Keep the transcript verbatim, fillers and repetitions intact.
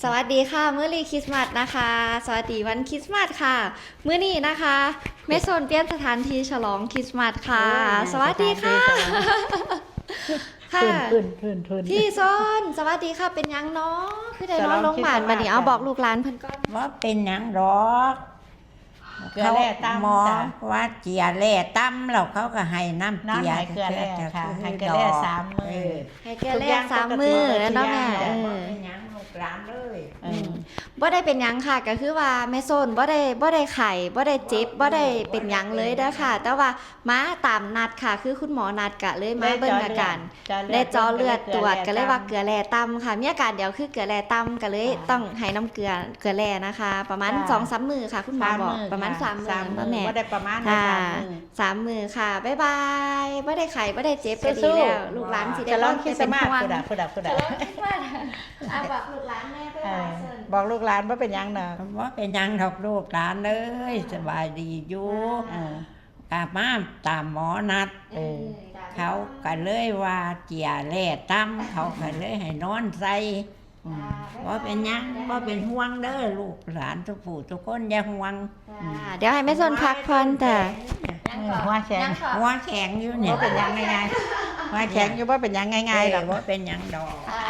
สวัสดีค่ะ Merry Christmas นะคะ สวัสดีวันคริสต์มาสค่ะ มื้อนี้นะคะ แม่ส้นเปลี่ยนสถานที่ฉลองคริสต์มาสค่ะ โอ้ย สวัสดีค่ะ สถานที่ฉลอง ค่ะ เพิ่นเพิ่นเพิ่นเพิ่น พี่ส้น สวัสดีค่ะ เป็นหยังเนาะ คือได้นอนโรงพยาบาล ฉลองคริสต์มาส บัดนี้ เอาบอกลูกหลานเพิ่นก่อน ว่าเป็นหยังดอก เกลือแร่ตำ หมอ จ้ะ ว่าเจียแร่ตำแล้วเขาก็ให้น้ำ น้ำ เจีย ให้เกลือแร่ค่ะ ก็ ให้เกลือแร่สามมื้อ เออ ให้แกแลกสามมื้อแล้วเนาะแม่ ทุกอย่างปกติ เออ ว่าเป็นหยังลูกหลานเลย เออ บ่ได้เป็นหยังค่ะ ก็คือว่าแม่ส้นบ่ได้บ่ได้ไข้บ่ได้เจ็บบ่ได้เป็นหยังเลยเด้อค่ะ แต่ว่ามาตามนัดค่ะ คือคุณหมอนัดกะเลยมาเบิ่งอาการ เจาะเลือด ได้เจาะเลือดตรวจ เจาะเลือด ก็เลยว่าเกลือแร่ต่ำค่ะ มีอาการเดียวคือเกลือแร่ต่ำก็เลย ค่ะ ต้องให้น้ำเกลือเกลือแร่นะคะ ประมาณ ค่ะ สองสามมื้อค่ะ คุณหมอบอก สามมื้อ ประมาณ ค่ะ สามมื้อ สามมื้อ บ่แม่ บ่ได้ประมาณ ค่ะ สามมื้อ สามมื้อค่ะ บ๊ายบายบ่ได้ไข้บ่ได้เจ็บก็ดี สู้ๆ แล้วลูกหลานสิได้ ฉลองคริสต์มาส เป็นห่วง พุ้นน่ะพุ้นน่ะพุ้นน่ะ ฉลองคริสต์มาสอ่ะบอกลูกหลานแม่บ๊ายบายเชิญ บอกลูกหลานว่าเป็นหยังเนาะ ว่าเป็นหยังดอกลูกหลานเลยสบายดีอยู่ เออ กลับมาตามหมอนัด เออ เขาก็เลยว่าเจียแร่ตำเขาก็เลยให้นอนใส่ อืม ว่าเป็นหยังว่าเป็นห่วงเด้อลูกหลานทุกผู้ทุกคนอย่าห่วง ค่ะเดี๋ยวให้แม่ส้นพักผ่อนจ้ะ หัวแข็ง หัวแข็งอยู่เนี่ย ว่าเป็นหยังง่ายๆหัวแข็งอยู่ว่าเป็นหยังง่ายๆหรอก ว่าเป็นหยังดอก ค่ะ